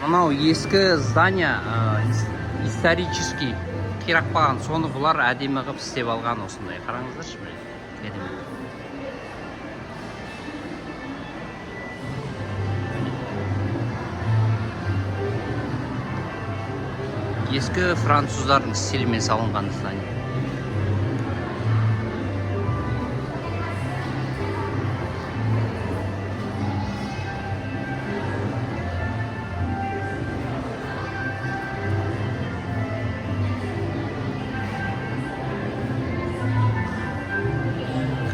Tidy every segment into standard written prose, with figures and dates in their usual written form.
Мынау ескі здание, исторический, қирап қалған. Соны бұлар әдемі қылып істеп алған осындай. Қараңыздаршы, міне, керемет. Ескі француздардың стилімен салынған здание.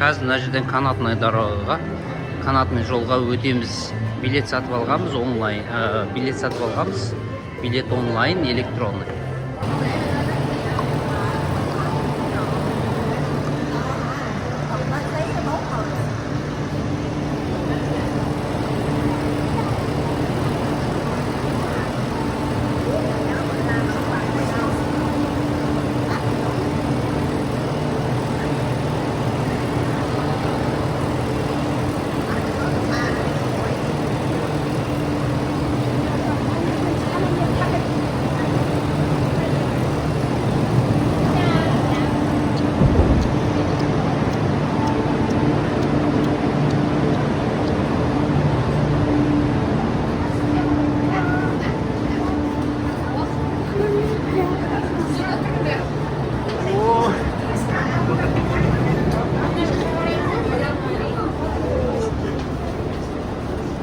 Қазір мына жерден канатный дорога ға, канатный жолға өтеміз. Билет сатып алғанбыз онлайн, билет сатып алғанбыз. Билет онлайн, электронный.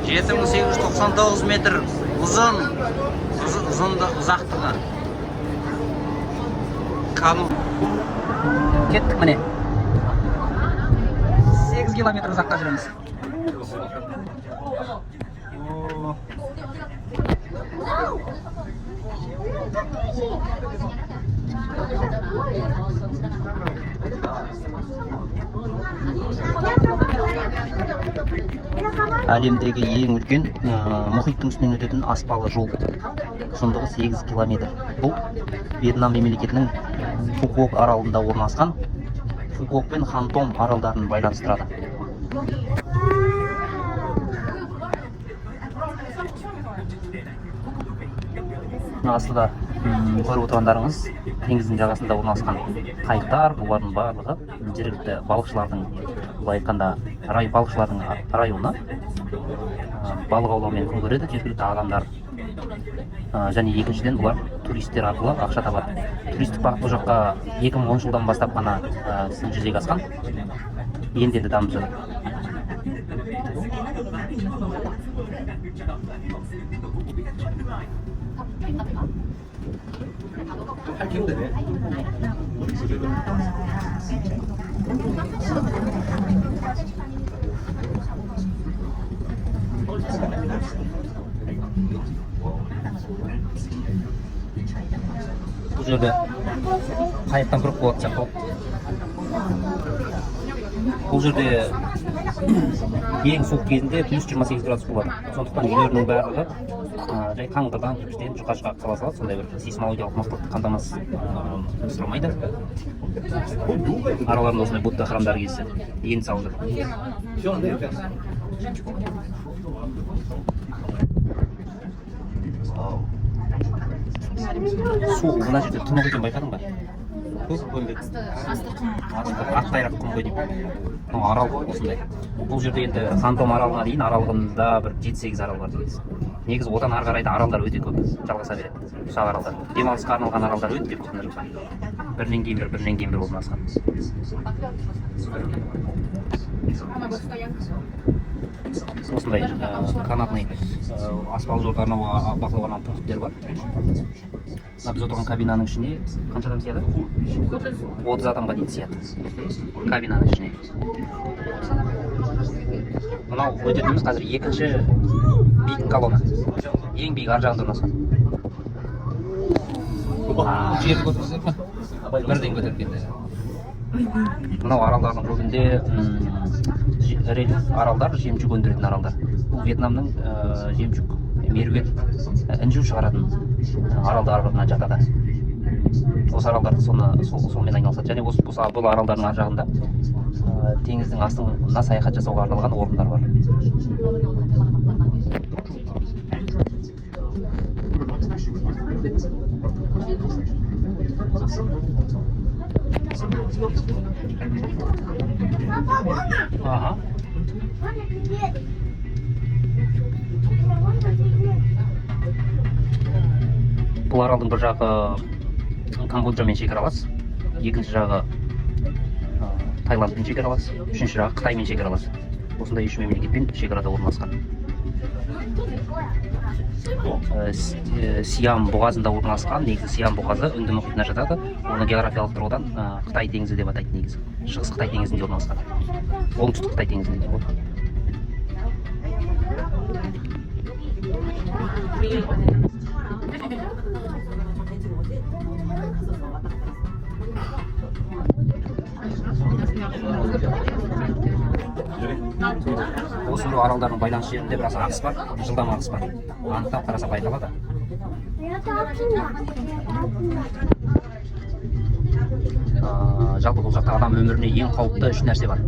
7899 метр ұзын, ұзақтығы. Кану. Кеттік, міне. 8 километр ұзаққа жүреміз. О. Әлемдегі ең үлкен мұхиттың үстінен өтетін аспалы жол. Ұзындығы 8 километр. Бұл Вьетнам мемлекетінің Фукуок аралында орналасқан. Фукуок пен Хантом аралдарын байланыстырады. Мына астында көріп отырғандарыңыз теңіздің жағасында орналасқан қайықтар. Бұлардың барлығы жергілікті балықшылардың, былай айтқанда, балықшылардың районы. Балық аулаумен күн көреді жергілікті адамдар. Және екіншіден, бұлар туристер арқылы ақша табады. Туристік бағыт бұл жаққа 2010 жылдан бастап қана жүзеге асқан, енді енді дамып жатыр. 8km 되네. Бұл жерде қайықтан көріп болатын сияқты ғой. Бұл жерде ең суық кезінде плюс 28 градус болады. Сондықтан үйлерінің барлығы жай қаңғырдан, кірпіштен, жұқа жұқа қала салады. Сондай бір сейсмологиялық мықтылықты қамтамасыз сұрамайды. Араларында осындай будда храмдары кездеседі, енді салып жатыр. Су мына жерде тұнық екен, байқадың ба? Көк көлдік Асты құм. Асты ақтайрақ құм ғой деймін. Мынау арал осындай. Бұл жерде енді Хантом аралына дейін аралығында бір 7-8 арал бар негізі. Негізі одан ары қарай да аралдар өте көп, жалғаса береді. Ұсақ аралдар, демалысқа арналған аралдар өте көп мына жақта, бірінен кейін бір, бірінен кейін бір орналасқан. Осындай канатный, аспалы жолды арнауға, бақылауға арналған пункттер бар. Мына біз отырған кабинаның ішіне қанша адам сияды? 30 адамға дейін сияды кабинаның ішіне. Мынау өтетініміз қазір екінші биік колонна, ең биік ар жағында орналасқан. Жерді көрдіңіздер ма? Бірден көтеріп кетті. Мынау аралдардың көбінде рельеф аралдар, жемчуг өндіретін аралдар. Бұл Вьетнамның жемчуг, меруерт, інжу шығаратын аралдарына жатады. Осы аралдарды сонымен айналысады. Және осы бұл аралдардың ар жағында теңіздің астына саяхат жасауға арналған орындар бар. Аха. Бұл аралдың бір жағы Камбоджамен шекаралас, екінші жағы Таиландпен шекаралас, үшінші жағы Қытаймен шекаралас. Осындай үш мемлекетпен шекарада орналасқан. Сиам бұғазында орналасқан. Негізі Сиам бұғазы Үнді мұхитына жатады. Оны географиялық тұрғыдан Қытай теңізі деп атайды негізі. Шығыс Қытай теңізінде орналасқан. Оңтүстік Қытай теңізінде деп болады. Осы бір аралдардың байланыс жерінде біраз ағыс бар, жылдам ағыс бар. Анықтап қараса байқалады. Жалпы бұл жақта адам өміріне ең қауіпті үш нәрсе бар.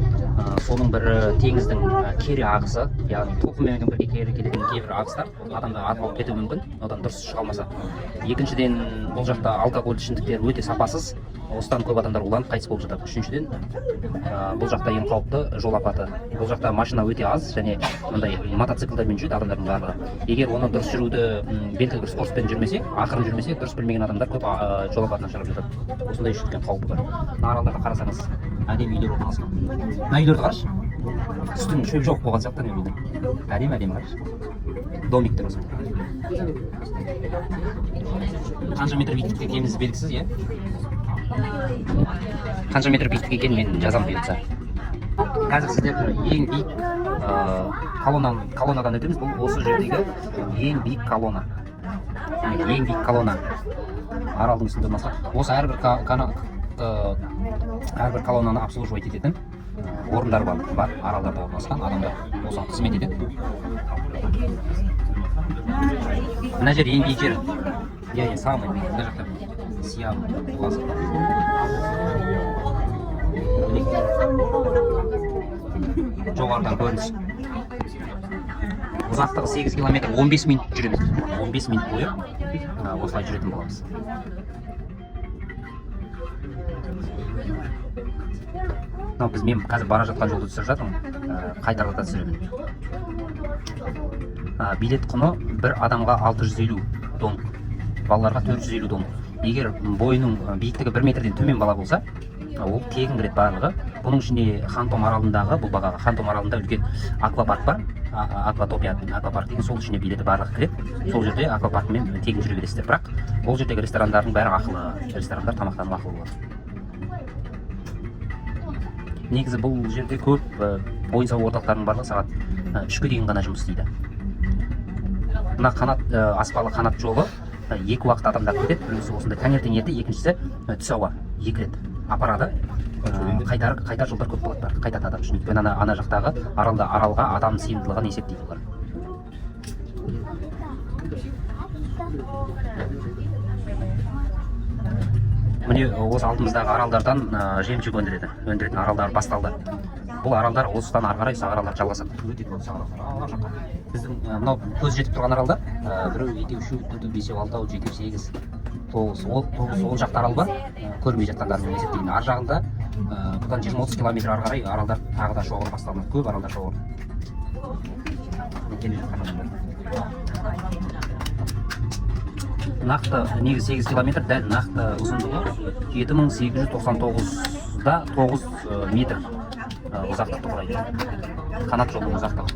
Соның бірі теңіздің кері ағысы, яғни толқынмен бірге кері келетін кейбір ағыстар адамды атып алып кетуі мүмкін, одан дұрыс шыға алмаса. Екіншіден, бұл жақта алкоголь ішімдіктер өте сапасыз, осыдан көп адамдар уланып қайтыс болып жатады. Үшіншіден, бұл жақта ең қауіпті жол апаты. Бұл жақта машина өте аз және мындай мотоциклдармен жүреді адамдардың барлығы. Егер оны дұрыс жүруді белгілі бір скоростьпен жүрмесе, ақырын жүрмесе, дұрыс білмеген адамдар көп жол апатына ұшырап жатады. Осындай үш үлкен қаупі бар. Мына аралдарға қарасаңыз, әдемі үйлер орналасқан. Мына үйлерді қарашы, үстін шөп жоқ болған сияқты ана үйдің. Әдемі әдемі, қарашы, домиктер осындай. Қанша метр биіктікте екеніміз белгісіз, иә. Қанша метр биіктік екенін мен жазамын бұйыртса. Қазір сіздер ең биік колоннадан өтеміз. Бұл осы жердегі ең биік колонна. Ең биік колонна аралдың үстінде орналасқан. Осы әрбір колоннаны обслуживать ететін орындар бар, аралдарда орналасқан адамдар осыған қызмет етеді. Мына жер ең биік жер, иә, самый биік. Мына жақта Сиам бұғазы. Міне, жоғарыдан көрініс. Ұзақтығы 8 километр, 15 минут жүреміз. 15 минут бойы осылай жүретін боламыз. Мынау біз, мен қазір бара жатқан жолды түсіріп жатырмын, қайтарда да түсіремін. Билет құны бір адамға 650 донг, балаларға 450 донг. Егер бойының биіктігі 1 метрден төмен бала болса, ол тегін кіреді барлығы. Бұның ішінде Хантом аралындағы, бұл бағаға Хантом аралында үлкен аквапарк бар, Акватопия аквапарк деген, сол ішіне билеті барлығы кіреді. Сол жерде аквапаркмен тегін жүре бересіздер. Бірақ ол жердегі ресторандардың бәрі ақылы, ресторандар тамақтану ақылы болады. Негізі бұл жерде көп ойын сауық орталықтарының барлығы сағат 3-ке дейін ғана жұмыс істейді. Мына қанат, аспалы қанат жолы екі уақыт адамдар кетеді. Біреусі осындай таңертең ерте, екіншісі түс ауа, екі рет апарады. Қайтар жолдар көп болады, бірақ қайтатын адам үшін, өйткені ана жақтағы аралда аралға адам сыйымдылығын есептейді олар. Міне, осы алдымыздағы аралдардан жемчуг өндіретін аралдар басталды. Бұл аралдар осыдан ары қарай ұсақ аралдар жалғасады. Өте көп ұсақ аралдар ар жаққа. Біздің мынау көз жетіп тұрған аралдар біреу, екеу, үшеу, төртеу, бесеу, алтау, жетеу, сегіз, тоғыз, он, тоғыз, он шақты арал бар. Көрмей жатқандарымен есептегенде ар жағында бұдан 20-30 километр ары қарай аралдар тағы да шоғыр басталады. Көп аралдар шоғыр. Келе жатқан адамдар. Нақты негізі 8 километр, дәл нақты ұзындығы 7899 да 9 метр ұзақтықты құрайды. Қанат жолдың ұзақтығы.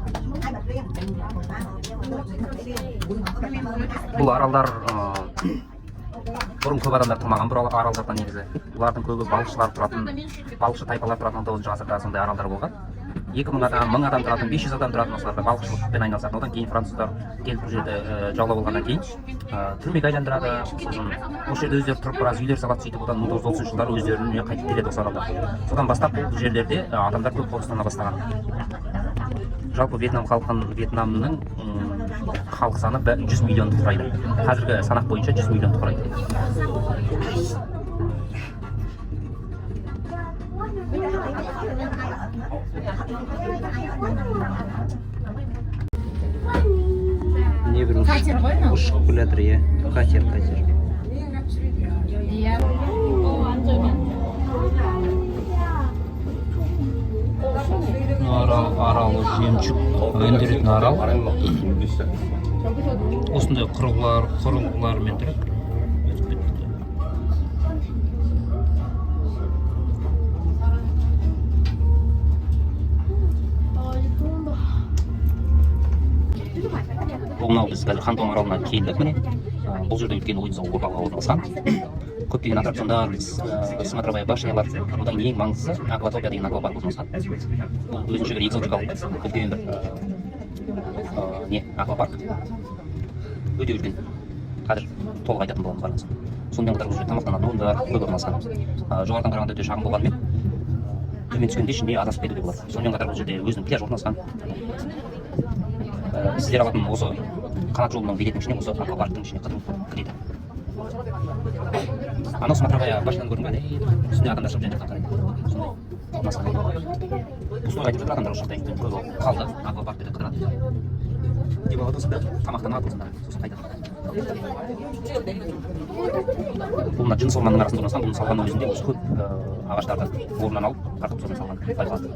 Бұл аралдар бұрын көп адамдар тұрмаған бұл аралдарда негізі. Бұлардың көбі балықшылар тұратын, балықшы тайпалар тұратын 19 ғасырда сондай аралдар болған. 2000 адам, 1000 адам тұратын, 500 адам тұратын осыларда балықшылықпен айналысатын. Одан кейін француздар келіп бұл жерді жаулап алғаннан кейін түрмеге айландырады. Сосын осы жерде өздері тұрып біраз үйлер салады, сөйтіп одан 1930 жылдары өздеріне қайтып келеді осы аралдар. Содан бастап бұл жерлерде адамдар көп қоныстана бастаған. Жалпы Вьетнам халқын, Вьетнамның халық саны 100 миллионды құрайды. Қазіргі санақ бойынша 100 миллионды құрайды. Не бір Катер ғой мынау? Ұшып келе жатыр, иә. Катер, катер. Иә. Аралы жемчуг өндіретін арал. Осындай құрылғылармен тұрады. Өтіп кетті. Бұл мынау біз қазір Хантон аралына келдік, міне. Бұл жерде үлкен ойын сауық орталығы орналасқан. Көптеген аттракциондар, смотровая башнялар, одан ең маңыздысы Акватопия деген аквапарк орналасқан. Бұл өзінше бір экзотикалық үлкен бір не аквапарк. Өте үлкен. Қазір толық айтатын боламын барған соң. Сонымен қатар бұл жерде тамақтанатын орындар көп орналасқан. Жоғарыдан қарағанда өте шағын болғанымен, төмен түскенде ішінде адасып кетуге болады. Сонымен қатар бұл жерде өзінің пляж орналасқан. Сіздер алатын осы қанат жолының билетінің ішіне осы аквапарктың ішіне қыдыру кіреді. Анау смотровая башняны көрдің ба? Үстіне адамдар шығып жан жақтан қарайды. Сондай орналасқан. Пустой айтып жатыр адамдар, осы жақта өйткені көп қалды, аквапаркте қыдырады, демалады осында, тамақтанады осында, сосын қайтады. Бұл мына жыныс орманның арасында орналасқан. Бұны салғанның өзінде осы көп ағаштарды орнынан алып, тартып, сосын салған байқалады.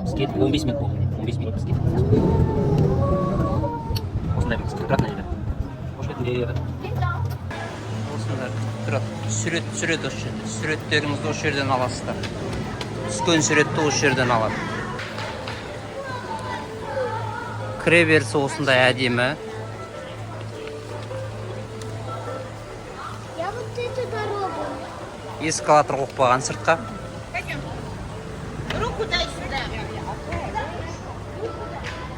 Біз келдік, 15 минут болды, міне, 15 минут біз келдік. Осындай бір қыз күтіп тұрады мына жерде. Қош келдіңдер. Осындай күтіп тұрады, сурет түсіреді осы жерде. Суреттеріңізді осы жерден аласыздар, түскен суретті осы жерден алады. Кіре берісі осындай әдемі. Я вот эту дорогу. Эскалатор қойып қойған сыртқа. Пойдем. Руку дай сюда.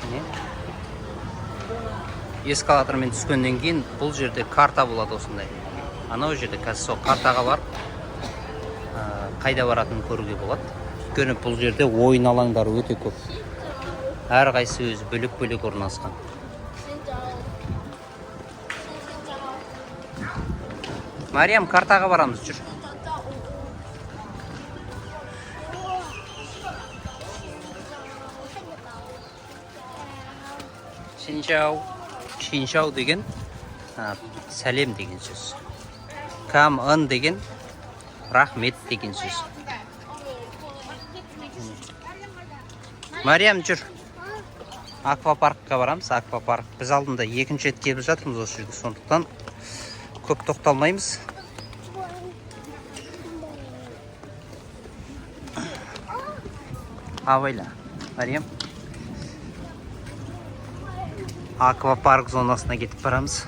Міне. Эскалатормен түскеннен кейін бұл жерде карта болады осындай. Анау жерде қазір сол картаға барып, қайда баратынын көруге болады. Өйткені бұл жерде ойын алаңдары өте көп, әрқайсысы өзі бөлек бөлек орналасқан. Xin chào. Xin chào. Мариям, картаға барамыз, жүр. Chào chào. Xin chào. Xin chào деген сәлем деген сөз. Cảm ơn деген рахмет деген сөз. Мариям, жүр. Аквапаркқа барамыз, аквапарк. Біз алдында екінші рет келіп жатырмыз осы жерге, сондықтан көп тоқталмаймыз. Абайла, Мариям. Аквапарк зонасына кетіп барамыз.